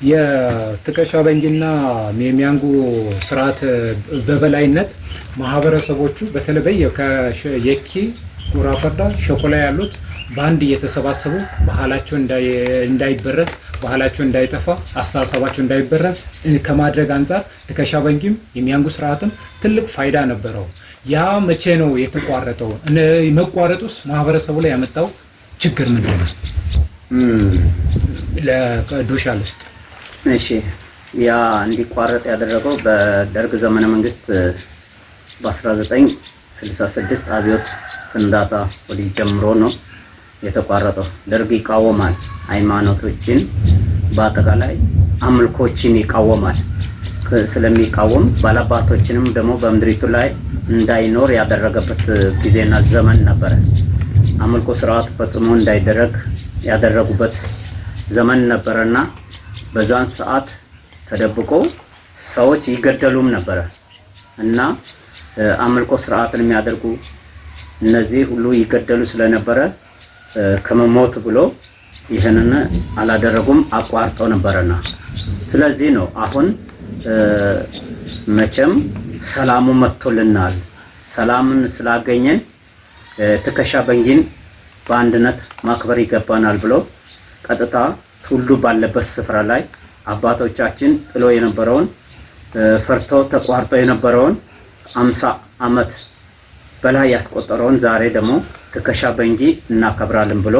የትከሻ በንጊና የሚያንጉ ስርዓት በበላይነት ማህበረሰቦቹ በተለይ የኪ፣ ጉራፈርዳ፣ ሸኮላ ያሉት በአንድ እየተሰባሰቡ ባህላቸው እንዳይበረዝ፣ ባህላቸው እንዳይጠፋ፣ አስተሳሰባቸው እንዳይበረዝ ከማድረግ አንጻር ትከሻ በንጊም የሚያንጉ ስርዓትም ትልቅ ፋይዳ ነበረው። ያ መቼ ነው የተቋረጠው? መቋረጡስ ማህበረሰቡ ላይ ያመጣው ችግር ምንድን ነው? ለዱሻ ልስጥ። እሺ፣ ያ እንዲቋረጥ ያደረገው በደርግ ዘመነ መንግስት በ1966 አብዮት ፍንዳታ ወዲህ ጀምሮ ነው የተቋረጠው። ደርግ ይቃወማል፣ ሃይማኖቶችን በአጠቃላይ አምልኮችን ይቃወማል። ስለሚቃወም ባላባቶችንም ደግሞ በምድሪቱ ላይ እንዳይኖር ያደረገበት ጊዜና ዘመን ነበረ። አምልኮ ስርዓት ፈጽሞ እንዳይደረግ ያደረጉበት ዘመን ነበረና በዛን ሰዓት ተደብቆ ሰዎች ይገደሉም ነበረ እና አምልኮ ስርዓትን የሚያደርጉ እነዚህ ሁሉ ይገደሉ ስለነበረ ከመሞት ብሎ ይህንን አላደረጉም፣ አቋርጠው ነበረና ስለዚህ ነው አሁን መቼም ሰላሙ መጥቶልናል። ሰላምን ስላገኘን ትከሻ በንጊን በአንድነት ማክበር ይገባናል ብሎ ቀጥታ ሁሉ ባለበት ስፍራ ላይ አባቶቻችን ጥሎ የነበረውን፣ ፈርቶ ተቋርጦ የነበረውን፣ 50 ዓመት በላይ ያስቆጠረውን ዛሬ ደግሞ ትከሻ በንጊ እናከብራለን ብሎ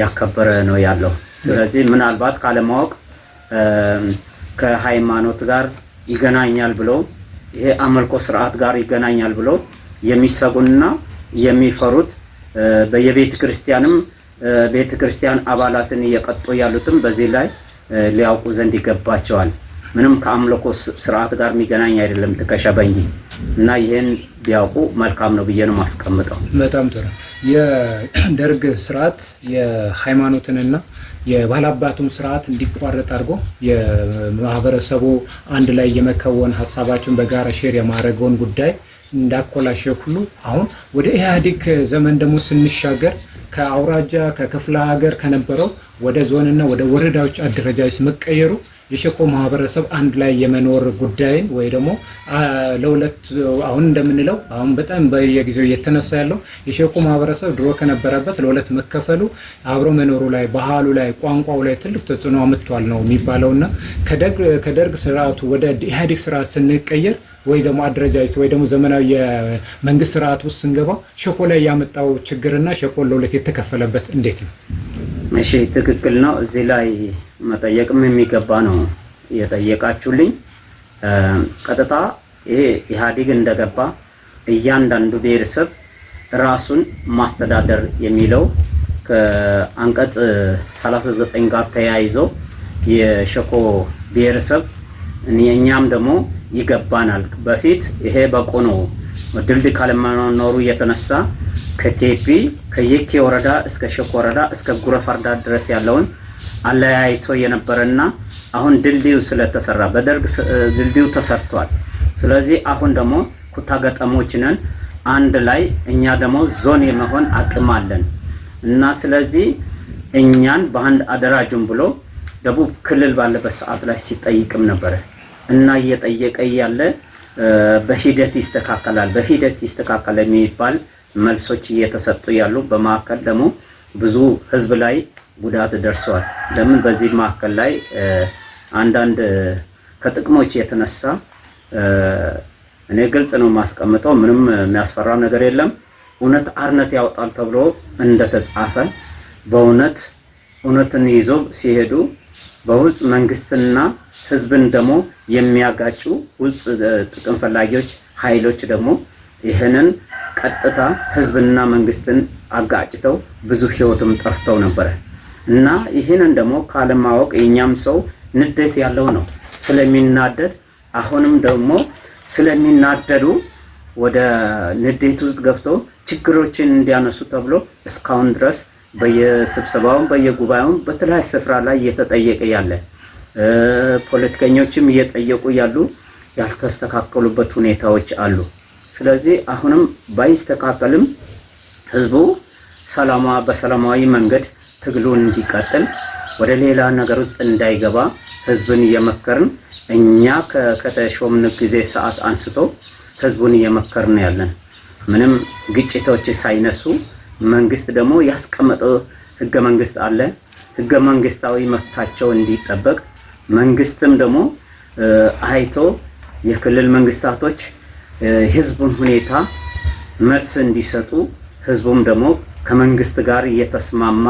ያከበረ ነው ያለው። ስለዚህ ምናልባት ካለማወቅ ከሃይማኖት ጋር ይገናኛል ብሎ፣ ይሄ አምልኮ ስርዓት ጋር ይገናኛል ብሎ የሚሰጉና የሚፈሩት በየቤተ ክርስቲያንም ቤተ ክርስቲያን አባላትን እየቀጡ ያሉትም በዚህ ላይ ሊያውቁ ዘንድ ይገባቸዋል። ምንም ከአምልኮ ስርዓት ጋር የሚገናኝ አይደለም ትከሻ በንጊ እና ይህን ቢያውቁ መልካም ነው ብዬ ነው ማስቀምጠው። በጣም ጥሩ። የደርግ ስርዓት የሃይማኖትንና የባላባቱን ስርዓት እንዲቋረጥ አድርጎ የማህበረሰቡ አንድ ላይ የመከወን፣ ሀሳባቸውን በጋራ share የማድረገውን ጉዳይ እንዳኮላሸ ሁሉ አሁን ወደ ኢህአዴግ ዘመን ደግሞ ስንሻገር ከአውራጃ፣ ከክፍለ ሀገር ከነበረው ወደ ዞንና ወደ ወረዳዎች አደረጃጀት መቀየሩ የሸኮ ማህበረሰብ አንድ ላይ የመኖር ጉዳይን ወይ ደግሞ ለሁለት አሁን እንደምንለው አሁን በጣም በየጊዜው እየተነሳ ያለው የሸኮ ማህበረሰብ ድሮ ከነበረበት ለሁለት መከፈሉ አብሮ መኖሩ ላይ፣ ባህሉ ላይ፣ ቋንቋው ላይ ትልቅ ተጽዕኖ አምጥቷል ነው የሚባለው። እና ከደርግ ስርዓቱ ወደ ኢህአዴግ ስርዓት ስንቀየር ወይ ደግሞ አደረጃጀት ወይ ደግሞ ዘመናዊ የመንግስት ስርዓት ውስጥ ስንገባ ሸኮ ላይ ያመጣው ችግርና ሸኮ ለሁለት የተከፈለበት እንዴት ነው? እሺ፣ ትክክል ነው። እዚህ ላይ መጠየቅም የሚገባ ነው የጠየቃችሁልኝ። ቀጥታ ይሄ ኢህአዴግ እንደገባ እያንዳንዱ ብሔረሰብ ራሱን ማስተዳደር የሚለው ከአንቀጽ 39 ጋር ተያይዞ የሸኮ ብሔረሰብ እኛም ደግሞ ይገባናል። በፊት ይሄ በቆ ነው፣ ድልድይ ካለመኖሩ የተነሳ ከቴፒ ከየኬ ወረዳ እስከ ሸኮ ወረዳ እስከ ጉረፈርዳ ድረስ ያለውን አለያይቶ የነበረና አሁን ድልድዩ ስለተሰራ በደርግ ድልድዩ ተሰርቷል። ስለዚህ አሁን ደግሞ ኩታ ገጠሞች ነን፣ አንድ ላይ እኛ ደግሞ ዞን የመሆን አቅም አለን እና ስለዚህ እኛን በአንድ አደራጁን ብሎ ደቡብ ክልል ባለበት ሰዓት ላይ ሲጠይቅም ነበረ እና እየጠየቀ ያለ በሂደት ይስተካከላል፣ በሂደት ይስተካከላል የሚባል መልሶች እየተሰጡ ያሉ በመካከል ደግሞ ብዙ ህዝብ ላይ ጉዳት ደርሰዋል። ለምን በዚህ መካከል ላይ አንዳንድ ከጥቅሞች የተነሳ፣ እኔ ግልጽ ነው የማስቀምጠው፣ ምንም የሚያስፈራ ነገር የለም። እውነት አርነት ያወጣል ተብሎ እንደተጻፈ በእውነት እውነትን ይዞ ሲሄዱ በውስጥ መንግስትና ህዝብን ደግሞ የሚያጋጩ ውስጥ ጥቅም ፈላጊዎች ኃይሎች ደግሞ ይህንን ቀጥታ ህዝብና መንግስትን አጋጭተው ብዙ ህይወትም ጠፍተው ነበረ እና ይህንን ደግሞ ካለማወቅ የኛም ሰው ንዴት ያለው ነው፣ ስለሚናደድ አሁንም ደግሞ ስለሚናደዱ ወደ ንዴት ውስጥ ገብተው ችግሮችን እንዲያነሱ ተብሎ እስካሁን ድረስ በየስብሰባውም በየጉባኤውም በተለያየ ስፍራ ላይ እየተጠየቀ ያለ፣ ፖለቲከኞችም እየጠየቁ ያሉ ያልተስተካከሉበት ሁኔታዎች አሉ። ስለዚህ አሁንም ባይስተካከልም ህዝቡ ሰላማ በሰላማዊ መንገድ ትግሉን እንዲቀጥል፣ ወደ ሌላ ነገር ውስጥ እንዳይገባ ህዝብን እየመከርን እኛ ከተሾምን ጊዜ ሰዓት አንስቶ ህዝቡን እየመከርን ያለን ምንም ግጭቶች ሳይነሱ፣ መንግስት ደግሞ ያስቀመጠው ህገ መንግስት አለ። ህገ መንግስታዊ መብታቸው እንዲጠበቅ መንግስትም ደግሞ አይቶ የክልል መንግስታቶች ህዝቡን ሁኔታ መልስ እንዲሰጡ፣ ህዝቡም ደግሞ ከመንግስት ጋር እየተስማማ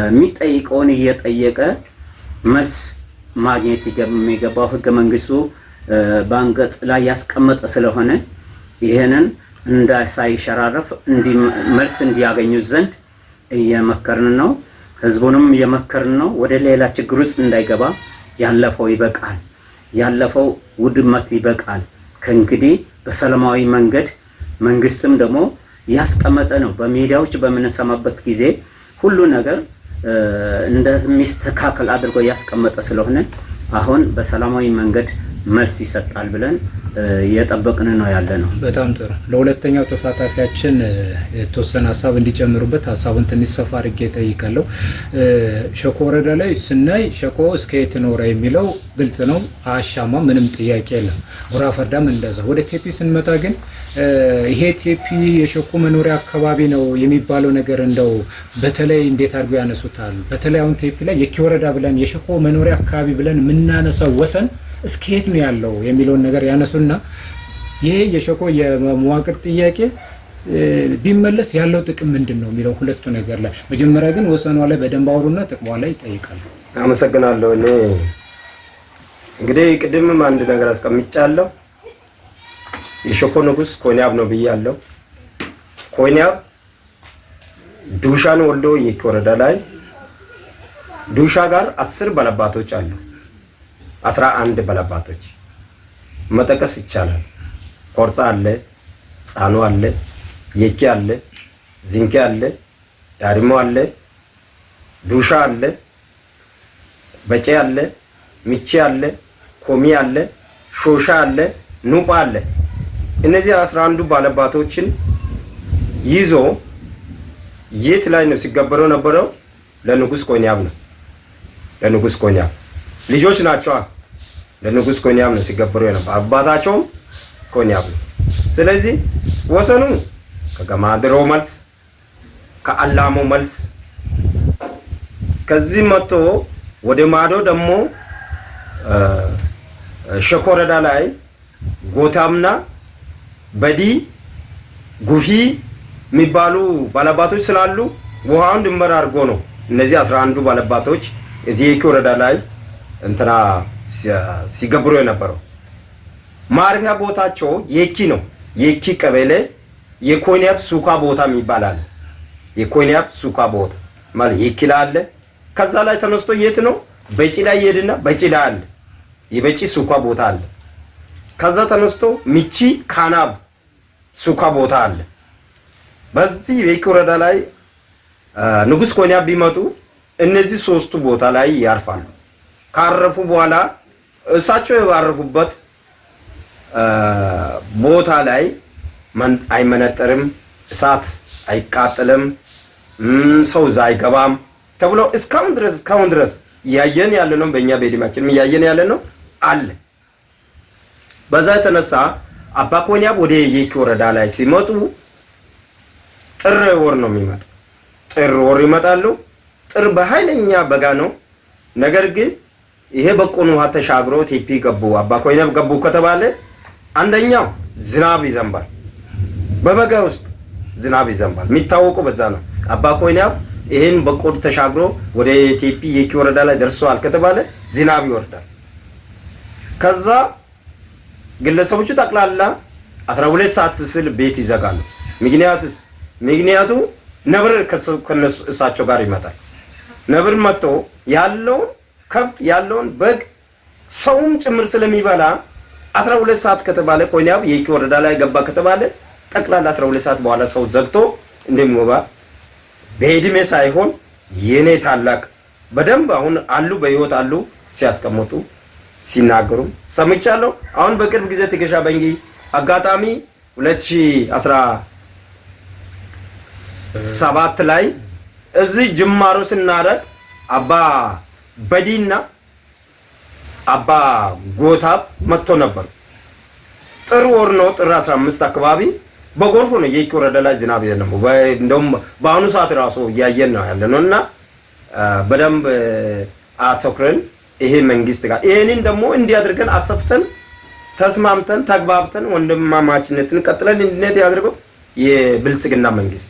የሚጠይቀውን እየጠየቀ መልስ ማግኘት የሚገባው ህገ መንግስቱ በአንቀጽ ላይ ያስቀመጠ ስለሆነ ይህንን እንዳሳይሸራረፍ መልስ እንዲያገኙ ዘንድ እየመከርን ነው። ህዝቡንም እየመከርን ነው። ወደ ሌላ ችግር ውስጥ እንዳይገባ ያለፈው ይበቃል፣ ያለፈው ውድመት ይበቃል። ከእንግዲህ በሰላማዊ መንገድ መንግስትም ደግሞ ያስቀመጠ ነው። በሚዲያዎች በምንሰማበት ጊዜ ሁሉ ነገር እንደሚስተካከል አድርጎ ያስቀመጠ ስለሆነ አሁን በሰላማዊ መንገድ መልስ ይሰጣል ብለን እየጠበቅን ነው ያለ ነው። በጣም ጥሩ። ለሁለተኛው ተሳታፊያችን የተወሰነ ሀሳብ እንዲጨምሩበት ሀሳቡን ትንሽ ሰፋ አድርጌ እጠይቃለሁ። ሸኮ ወረዳ ላይ ስናይ ሸኮ እስከ የት ኖረ የሚለው ግልጽ ነው፣ አያሻማ፣ ምንም ጥያቄ የለም። ጉራ ፈርዳም እንደዛ። ወደ ቴፒ ስንመጣ ግን ይሄ ቴፒ የሸኮ መኖሪያ አካባቢ ነው የሚባለው ነገር እንደው በተለይ እንዴት አድርገው ያነሱታል? በተለይ አሁን ቴፒ ላይ የኪ ወረዳ ብለን የሸኮ መኖሪያ አካባቢ ብለን የምናነሳው ወሰን እስከ የት ነው ያለው የሚለውን ነገር ያነሱና ይሄ የሸኮ የመዋቅር ጥያቄ ቢመለስ ያለው ጥቅም ምንድን ነው የሚለው ሁለቱ ነገር ላይ መጀመሪያ ግን ወሰኗ ላይ በደንብ አውሩና ጥቅሟ ላይ ይጠይቃሉ። አመሰግናለሁ። እኔ እንግዲህ ቅድምም አንድ ነገር አስቀምጫለሁ። የሸኮ ንጉስ ኮይንያብ ነው ብያለሁ። ኮይንያብ ዱሻን ወልዶ የኪ ወረዳ ላይ ዱሻ ጋር 10 ባላባቶች አሉ። 11 ባላባቶች መጠቀስ ይቻላል። ኮርጻ አለ፣ ጻኖ አለ፣ የኪ አለ፣ ዚንኪ አለ፣ ዳሪሞ አለ፣ ዱሻ አለ፣ በጬ አለ፣ ሚቺ አለ፣ ኮሚ አለ፣ ሾሻ አለ፣ ኑጳ አለ። እነዚህ 11ዱ ባላባቶችን ይዞ የት ላይ ነው ሲገበረው ነበረው? ለንጉስ ኮይንያብ ነው። ለንጉስ ኮይንያብ ልጆች ናቸዋ። ለንጉስ ኮይንያብ ነው ሲገበሩ የነበር፣ አባታቸውም ኮይንያብ ነው። ስለዚህ ወሰኑ ከገማድሮ መልስ፣ ከአላሞ መልስ፣ ከዚህ መጥቶ ወደ ማዶ ደግሞ ሸኮ ወረዳ ላይ ጎታምና በዲ ጉፊ የሚባሉ ባላባቶች ስላሉ ውሃውን ድንበር አድርጎ ነው እነዚህ 11ዱ ባላባቶች እዚህ የኪ ወረዳ ላይ እንትና ሲገብሩ የነበረው። ማረፊያ ቦታቸው የኪ ነው። የኪ ቀበሌ የኮይንያብ ሱካ ቦታ የሚባል አለ። የኮይንያብ ሱካ ቦታ ማለት የኪ ላይ አለ። ከዛ ላይ ተነስቶ የት ነው? በጪ ላይ ይሄድና በጪ ላይ አለ። የበጪ ሱካ ቦታ አለ። ከዛ ተነስቶ ሚቺ ካናብ ሱካ ቦታ አለ። በዚህ የኪ ወረዳ ላይ ንጉስ ኮይንያብ ቢመጡ እነዚህ ሶስቱ ቦታ ላይ ያርፋሉ። ካረፉ በኋላ እሳቸው ያረፉበት ቦታ ላይ አይመነጠርም፣ እሳት አይቃጠልም፣ ሰው እዛ አይገባም ተብሎ እስካሁን ድረስ እያየን ያለ ነው። በእኛ በዕድሜያችንም እያየን ያለ ነው አለ። በዛ የተነሳ አባ ኮይንያብ ወደ የኪ ወረዳ ላይ ሲመጡ ጥር ወር ነው የሚመጡ። ጥር ወር ይመጣሉ። ጥር በኃይለኛ በጋ ነው። ነገር ግን ይሄ በቆን ውሃ ተሻግሮ ቴፒ ገቡ፣ አባ ኮይንያብ ገቡ ከተባለ አንደኛው ዝናብ ይዘንባል። በበጋ ውስጥ ዝናብ ይዘንባል። የሚታወቀው በዛ ነው። አባ ኮይንያብ ይሄን በቆድ ተሻግሮ ወደ ቴፒ የኪ ወረዳ ላይ ደርሰዋል ከተባለ ዝናብ ይወርዳል። ከዛ ግለሰቦቹ ጠቅላላ 12 ሰዓት ስል ቤት ይዘጋሉ። ምክንያቱ ነብር ከነሱ እሳቸው ጋር ይመጣል። ነብር መጥቶ ያለውን ከብት፣ ያለውን በግ፣ ሰውም ጭምር ስለሚበላ 12 ሰዓት ከተባለ ኮይንያብ የኪ ወረዳ ላይ ገባ ከተባለ ጠቅላላ 12 ሰዓት በኋላ ሰው ዘግቶ እንደሚወባ በእድሜ ሳይሆን የኔ ታላቅ በደንብ አሁን አሉ፣ በህይወት አሉ፣ ሲያስቀምጡ ሲናገሩ ሰምቻለሁ። አሁን በቅርብ ጊዜ ትከሻ በንጊ አጋጣሚ 2017 ላይ እዚህ ጅማሮ ስናደርግ አባ በዲና አባ ጎታብ መጥቶ ነበር። ጥር ወር ነው፣ ጥር 15 አካባቢ በጎርፎ ነው የኪ ወረዳ ላይ ዝናብ የዘነበው። እንደውም በአሁኑ ሰዓት ራሱ እያየን ነው ያለ ነው። እና በደንብ አተኩረን ይሄ መንግስት ጋር ይሄንን ደግሞ እንዲያደርገን አሰፍተን፣ ተስማምተን፣ ተግባብተን፣ ወንድማማችነትን ቀጥለን እንድንሄድ ያድርገው የብልጽግና መንግስት።